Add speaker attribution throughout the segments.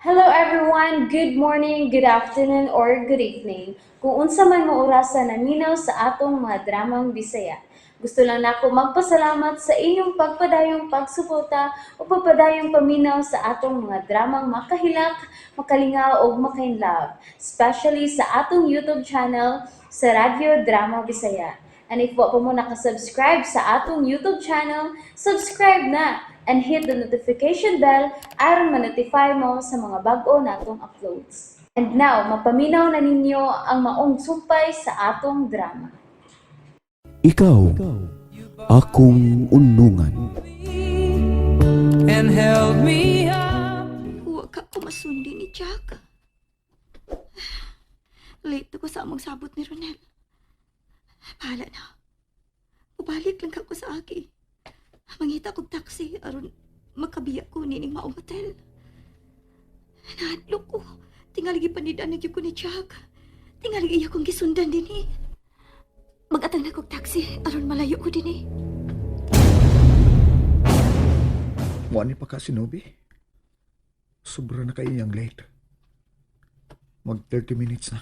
Speaker 1: Hello everyone! Good morning, good afternoon, or good evening. Kung unsa man mo orasa naminaw sa atong mga dramang Bisaya. Gusto lang nako magpasalamat sa inyong pagpadayong pagsuporta o pagpadayong paminaw sa atong mga dramang makahilak, makalingaw ug makainlove, especially sa atong YouTube channel sa Radyo Drama Bisaya. And if wa pa mo nakasubscribe sa atong YouTube channel, subscribe na and hit the notification bell aron ma-notify mo sa mga bag-o natong uploads. And now, mapaminaw na ninyo ang maong sumpay sa atong drama.
Speaker 2: Ikaw, akong unungan.
Speaker 3: And held me up.
Speaker 4: Huwag ka kumasundi ni Jack. Late ako sa among sabot ni Ronel. Bahala na. Ubalik lang ako sa aki. Mangita kog taxi aron makabiya ko nining maong hotel. Nahadlok ko. Tingali gipanid-an na gyud ko ni Jack. Tingali iya kong gisundan dinhi. Mag-atang na kog taxi aron malayo ko dinhi.
Speaker 5: Mo ni pa ka si Nobi? Sobra na kay iyang late. Mag 30 minutes na.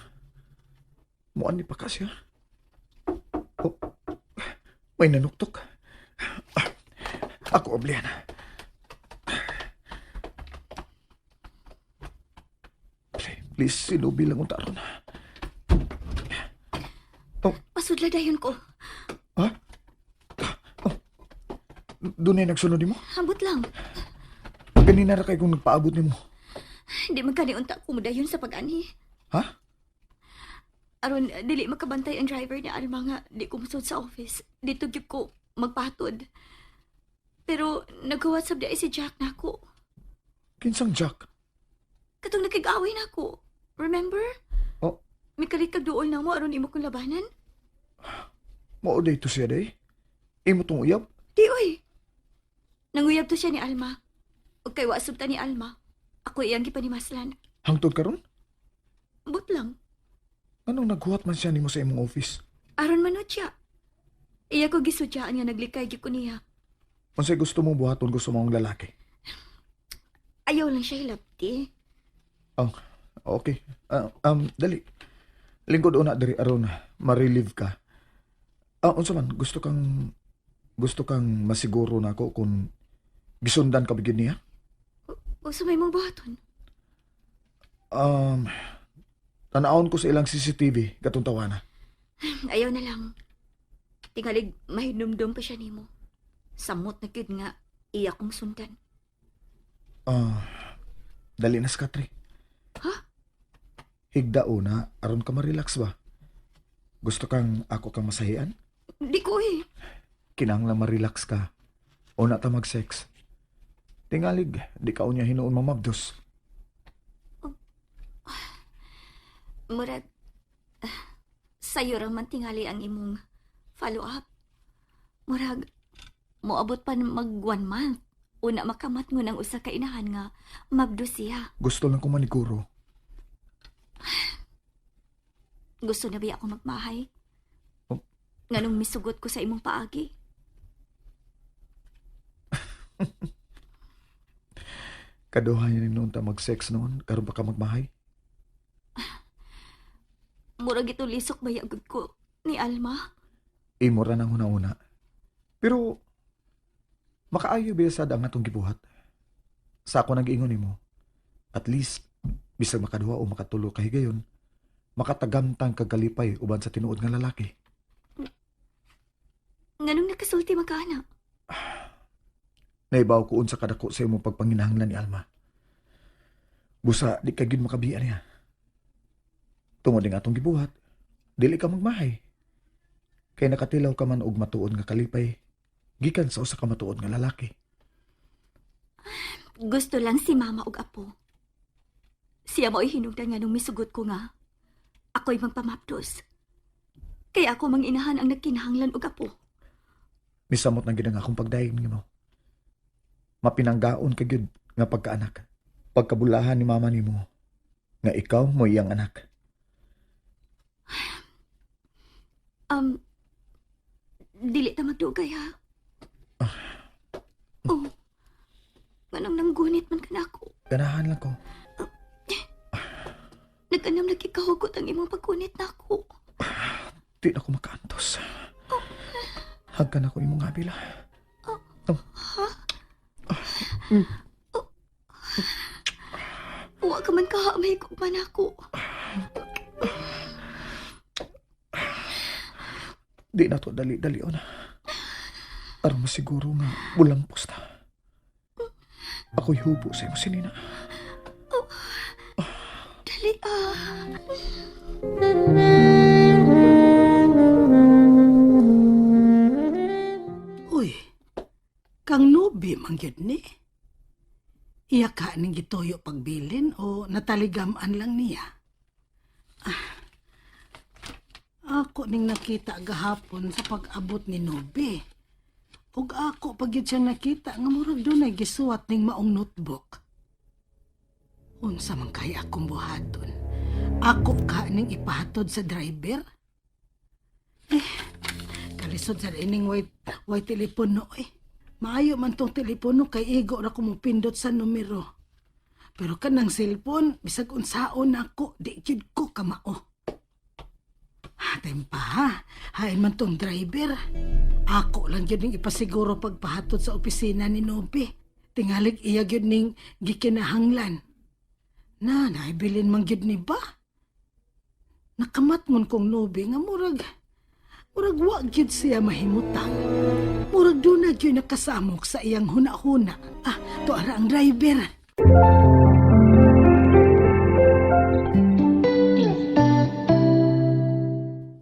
Speaker 5: Mo ni pa ka siya? Oh, may nanuktok. Ah, ako oblihan. Please, please, si Nobi lang unta ron. Oh,
Speaker 4: Pasudla dayon ko.
Speaker 5: Ha? Oh, doon ay nagsunod mo?
Speaker 4: Ambot lang.
Speaker 5: Ganina ra kay kung nagpaabot nimo.
Speaker 4: Di man kani unta ko modayon sa pag-anhi.
Speaker 5: Ha?
Speaker 4: Aron dili makabantay ang driver ni Alma nga di ko musod sa office. Dito gyud ko magpatod. Pero nag-WhatsApp di si Jack nako.
Speaker 5: Kinsang Jack?
Speaker 4: Katong nakig-away nako. Remember?
Speaker 5: Oh.
Speaker 4: Mikalit kag duol na mo aron imo kong labanan.
Speaker 5: Mao day to siya day. Imo tong uyab?
Speaker 4: Di oy. Nanguyab to siya ni Alma. Ug kay wa subta ni Alma. Ako iyang gipanimaslan.
Speaker 5: Hangtod karon?
Speaker 4: Ambot lang.
Speaker 5: Anong naghuwat man siya nimo sa imong office?
Speaker 4: Aron manot siya. Iya ko gisudyaan nga naglikay gyud ko niya.
Speaker 5: Unsay gusto mong buhaton gusto mong lalaki?
Speaker 4: Ayaw lang siya hilabti.
Speaker 5: Oh, okay. Ah, dali. Lingkod una diri aron ma-relieve ka. Ah, unsa man gusto kang masiguro nako kung gisundan ka bigid niya?
Speaker 4: O sa may mong buhaton.
Speaker 5: Tanawon ko sa ilang CCTV katong tawana.
Speaker 4: Ayaw na lang. Tingalig mahinumdum pa siya nimo. Samot na gyud nga iya kong sundan.
Speaker 5: Ah, dali na sa katre.
Speaker 4: Ha?
Speaker 5: Higda una aron ka ma-relax ba? Gusto kang ako kang masahian?
Speaker 4: Di ko eh.
Speaker 5: Kinahanglan ma-relax ka. Una ta mag-sex. Tingalig, di ka unya hinuon mamabdos.
Speaker 4: Murag, ah, sayo ra man tingali ang imong follow up. Murag, moabot pa mag one month. Una makamat mo ng usa ka inahan nga mabdos siya.
Speaker 5: Gusto lang ko maniguro.
Speaker 4: Gusto na ba ako magmahay?
Speaker 5: Oh.
Speaker 4: Nganong misugot ko sa imong paagi?
Speaker 5: Kaduha niya noon ta mag-sex noon, karon pa ka magmahay.
Speaker 4: Murag ito lisok bayagod ko ni Alma.
Speaker 5: Imo ra nang huna-huna. Pero makaayo biya sad ang atong gibuhat. Sa ako nag-ingon nimo, at least bisag makaduha o makatulo ka higayon, makatagamtang kag kalipay uban sa tinuod nga lalaki.
Speaker 4: Nganong nakasulti magkana?
Speaker 5: Naibaw ko unsa kadako sa imong pagpanginahanglan ni Alma. Busa di ka gyud makabiya niya. Tungod ning atong gibuhat, dili ka magmahay. Kay nakatilaw ka man og matuod nga kalipay gikan sa usa ka matuod nga lalaki.
Speaker 4: Gusto lang si mama og apo. Siya mo'y hinungdan nga nung misugot ko nga. Ako'y magpamapdos. Kaya ako mang inahan ang nagkinahanglan og apo.
Speaker 5: Misamot na gid ang akong pagdayeg nimo. Mapinanggaon ka gyud nga pagkaanak. Pagkabulahan ni mama nimo nga ikaw mo iyang anak.
Speaker 4: Dili ta magdugay ha. Oh, nganong nanggunit man ka nako.
Speaker 5: Ganahan lang ko.
Speaker 4: Nag-anam lagi kahugot ang imong pagkunit nako.
Speaker 5: Di na ko makaantos. Hagkan ako imong abila.
Speaker 4: Wa ka man kaha mahigugma nako.
Speaker 5: Di na to dali-dali na. Aron masiguro nga walang posta. Ako'y hubo sa imo sinina.
Speaker 4: Dali ah.
Speaker 6: Uy, kang nubi man gyud ni. Iya ka ning gituyo pagbilin o nataligaman lang niya. Ah, ako ning nakita gahapon sa pag-abot ni Nobi. Ug ako pag gyud siya nakita nga murag dunay gisuwat ning maong notebook. Unsa man kay akong buhaton? Ako ka ning ipahatod sa driver? Eh, kalisod sa ining white, white telepono eh. Maayo man tong telepono kay igo ra ko mopindot sa numero. Pero kanang cellphone, bisag unsaon nako, di gyud ko kamao. Hatay pa ha, hain man tong driver. Ako lang gyud ning ipasiguro pagpahatod sa opisina ni Nobi. Tingalig iya gyud ning gikinahanglan. Na, naibilin man gyud ni ba? Nakamatngon kong Nobi nga murag murag wa gyud siya mahimutang. Murag doon na gyud nakasamok sa iyang huna-huna. Ah, to ara ang driver.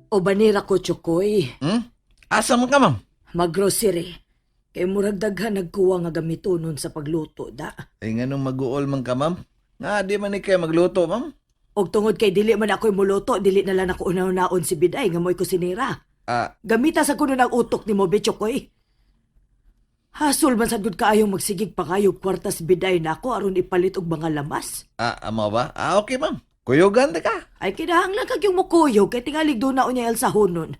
Speaker 7: O banira ko, Chokoy.
Speaker 8: Hmm? Asa man ka, ma'am?
Speaker 7: Maggrocery. Kay murag daghan nagkuha nga gamitonon sa pagluto, da.
Speaker 8: Ay, nga nung mag-uol man ka, ma'am. Nga, di man ni kayo magluto, ma'am.
Speaker 7: Og tungod kay dili man ako'y muluto, dili na lang ako una-unaon si Biday nga mo'y kusinera.
Speaker 8: Ah,
Speaker 7: Gamita sa kuno ng utok ni mo, be, Chokoy. Hasol man sad gud kaayong magsigig pangayo kwarta si Biday nako aron ipalit og mga lamas.
Speaker 8: ah, amo ba? Ah, okay, ma'am. Kuyugan ta ka.
Speaker 7: Ay kinahanglan kag yung mukuyog kay tingalig doon na unya El Sahonon.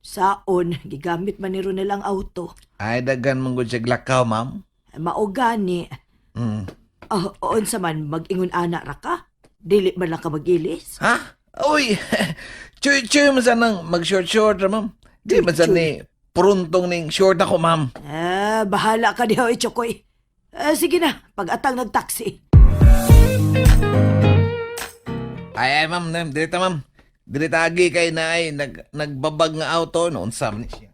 Speaker 7: Saon, gigamit man ni Ronel ang auto.
Speaker 8: Ay, daghan man gud siya glakaw, ma'am.
Speaker 7: Ay, Mao gani. Ah, unsa man mag-ingon ana ra ka? Dili man lang ka mag-ilis.
Speaker 8: Ha? Uy, chuy-chuy man sanang mag-short-short, ra, ma'am. Di man san ni pruntong ning short ako, ma'am.
Speaker 7: Ah, bahala ka diha, oy, Chokoy. Ah, sige na, pag-atang nagtaksi.
Speaker 8: Ay, ay, ma'am, ma'am, dirita, ma'am. Dirita agi kay na ay nagbabag nga auto noon sa man siya.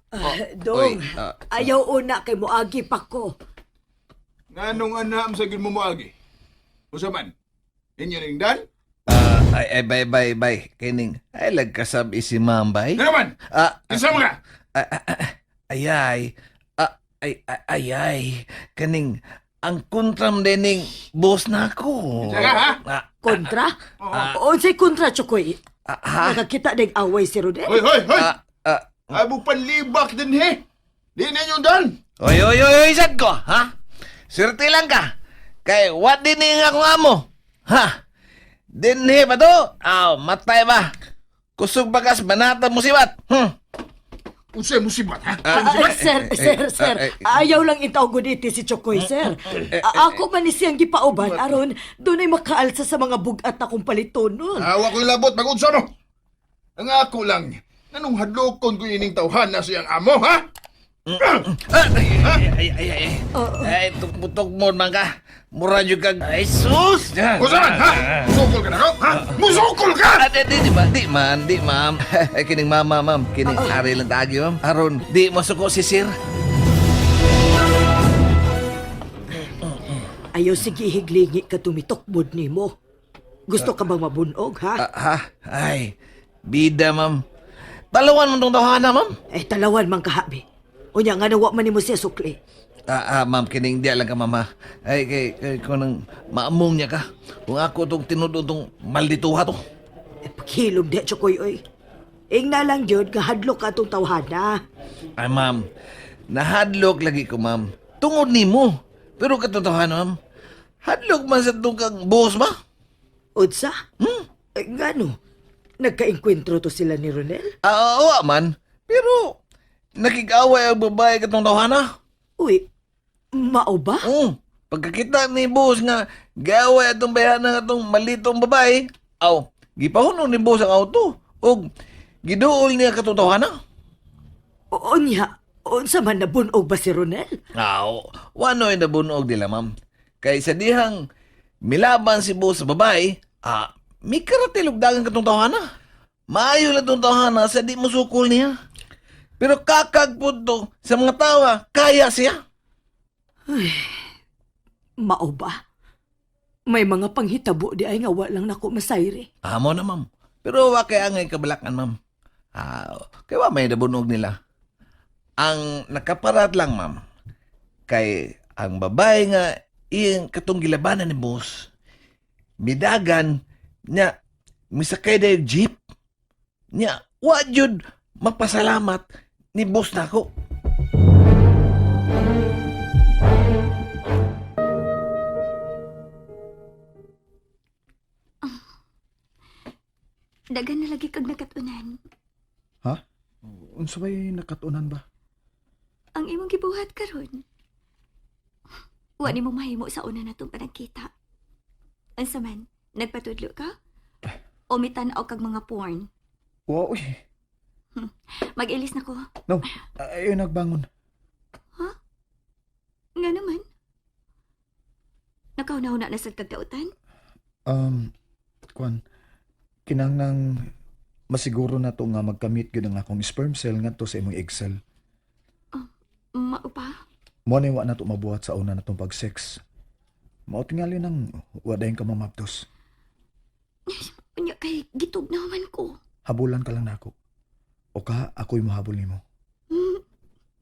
Speaker 7: Ah, dong,
Speaker 8: oy, ah,
Speaker 7: ayaw una kay moagi pa ko.
Speaker 9: Nganong anam sa gid mo moagi? Usa man? Inyo ning dan?
Speaker 8: Ah, ay, ay, bye, bye, bye. Kining, ay, lagkasab si ma'am, bay.
Speaker 9: Ano man?
Speaker 8: Ah,
Speaker 9: Kinsa man ka?
Speaker 8: ay, ay, ay, ah, ay, ay, ay, ay, kaning, ang kontram dining boss na ako.
Speaker 9: Kinsa ka, ha?
Speaker 8: Ah,
Speaker 7: Kontra? Unsay kontra, Chokoy?
Speaker 8: ah, ha?
Speaker 7: Nakakita ding away si Rodel.
Speaker 9: Hoy, hoy, hoy!
Speaker 8: Ah, ah,
Speaker 9: Abo panlibak din he. Di ninyo dan.
Speaker 8: Oy, oy, oy, oy, sad ko, ha? Swerte lang ka. Kay, what din ning akong amo? Ha? Dinhi ba to? Aw, matay ba? Kusog bagas, banata musibat.
Speaker 9: Unsay musibat ha?
Speaker 7: Ah, ah, sir,
Speaker 8: eh,
Speaker 7: sir,
Speaker 8: eh,
Speaker 7: sir.
Speaker 8: eh, eh,
Speaker 7: Ayaw lang itawgon iti si Chokoy, sir. Ah, ako man ni siyang gipauban aron dunay makaalsa sa mga bugat akong palitonon.
Speaker 9: Awa ko'y labot magunsa mo. Ang ako lang, nganong hadlokon ko ining tawhan na siyang amo, ha?
Speaker 8: Ah, ay, ay, ay, ay, ay. Ay, tugmutog mo man ka. Mura yun kag, ay, sus!
Speaker 9: Unsa man, ha? Musukol ka na ko, ha? Musukol ka!
Speaker 8: Ah, di, di, di, ba? Di man, di ma'am. Ay, kining mama, ma'am. Kining ari lang tagi, ma'am. Aron, di mo suko si sir.
Speaker 7: Ayaw sige higlingi ka tumitokbod nimo. Gusto ka bang mabunog, ha?
Speaker 8: Ah, ha? Ay, bida, ma'am. Talawan mo tong tawhana, ma'am.
Speaker 7: Eh, talawan man kahabi. Unya nga nawa man nimo siya sukli.
Speaker 8: Ah, ah, ma'am, kining di lang ka, mama. Ay, kay, kay, kung nang maamong niya ka. Kung ako tong tinudong tong maldituha to.
Speaker 7: Eh, paghilom di, Chokoy, oy. Ingna lang jud nga hadlok ka atong tawhana.
Speaker 8: Ay, ma'am, nahadlok lagi ko, ma'am. Tungod nimo. Pero katotohanan, ma'am, hadlok man sa tong kang boss ba?
Speaker 7: Unsa? Hmm? Eh, ngano? Nagkainkwentro to sila ni Ronel?
Speaker 8: Ah, oo, man. Pero, nakikaway ang babae katong tawhana.
Speaker 7: Uy, mao ba?
Speaker 8: Oo. Pagkakita ni boss nga gaway atong bayana atong malitong babae, aw, gipahunong ni boss ang auto ug giduol niya katong tawhana.
Speaker 7: Unya, unsa man nabunog ba si Ronel?
Speaker 8: Aw, wanoy nabunog nila, ma'am. Kay sa dihang milaban si boss sa babae, mikaratil og dagan katong tawhana. Maayo lang tong tawhana sa di musukol niya. Pero kakag pud to sa mga tawa, kaya siya.
Speaker 7: Mao ba? May mga panghitabo di ay nga wa lang nako masayri.
Speaker 8: Amo na, ma'am. Pero wa kay angay kabalakan, ma'am. Kay wa may nabunog nila. Ang nakaparat lang, ma'am, kay ang babae nga iyang katong gilabanan ni boss, midagan niya misakay dayo jeep niya wa jud magpasalamat ni boss nako.
Speaker 4: Dagan na lagi kag nakatunan.
Speaker 5: Ha? Unsa bay nakatunan ba?
Speaker 4: Ang imong gibuhat karon. Wa nimo mahimo sa una natong panagkita. Unsa man, nagpatudlo ka? O mitan-aw kag mga porn?
Speaker 5: Wa uy.
Speaker 4: Mag-ilis na ko.
Speaker 5: No, ayo nagbangon.
Speaker 4: Nga naman. Nakauna-una na sa kagdautan?
Speaker 5: Kuan, kinahanglang masiguro na to nga magkamit gyud ang akong sperm cell ngadto sa imong egg cell.
Speaker 4: Mao pa?
Speaker 5: Mo ni wa na to mabuhat sa una natong pag-sex. Mao tingali nang wa dayon ka mamaptos.
Speaker 4: Unya kay gitug na man ko.
Speaker 5: Habulan ka lang nako. O ka ako'y mohabol nimo.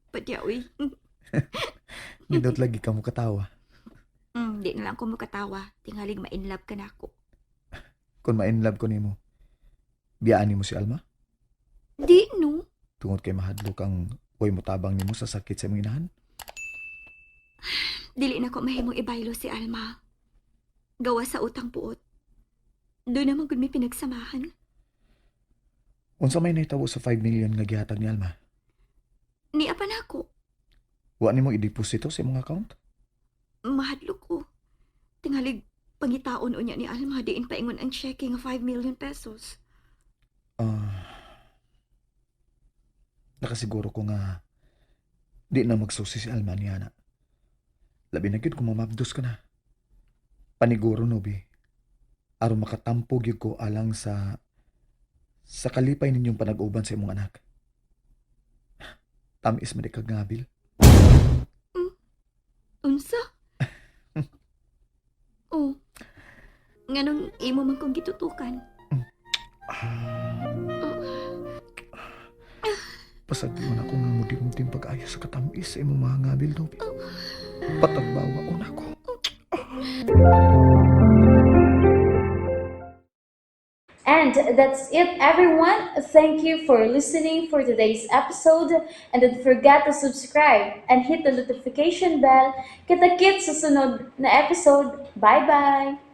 Speaker 4: Padya, uy.
Speaker 5: Nindot lagi ka mo katawa.
Speaker 4: Di na lang ko makatawa. Tingalig ma-inlove ka na ako.
Speaker 5: Kung ma-inlove ko nimo, biyaan nimo si Alma
Speaker 4: Di, no.
Speaker 5: tungod kay mahadlok ang way motabang nimo sa sakit sa imong inahan.
Speaker 4: Dili na ko mahimong ibaylo si Alma. Gawa sa utang puot. Doon naman gud may pinagsamahan.
Speaker 5: Unsa may nahitabo sa 5 million nga gihatag ni Alma?
Speaker 4: Niya pa na ako.
Speaker 5: Wa nimo i-deposito sa imong account?
Speaker 4: Mahadlok ko. Tingalig pangitaon unya ni Alma diin paingon ang checking nga 5 million pesos.
Speaker 5: Nakasiguro ko nga di na magsusi si Alma niya na. Labi na gyud kung mamabdos ka na. Paniguro no bi. Aron makatampo gyud ko alang sa kalipay ninyong panag-uban sa imong anak. Tamis man di kag ngabil.
Speaker 4: Unsa? Oh. Nganong imo man kong gitutukan.
Speaker 5: Pasagdiyon ako nga mudimdim pag-ayo sa katamis sa imong mga ngabil, Nobi. Patagbawa una ko.
Speaker 1: And that's it, everyone. Thank you for listening for today's episode. And don't forget to subscribe and hit the notification bell. Kita-kits sa sunod na episode. Bye-bye!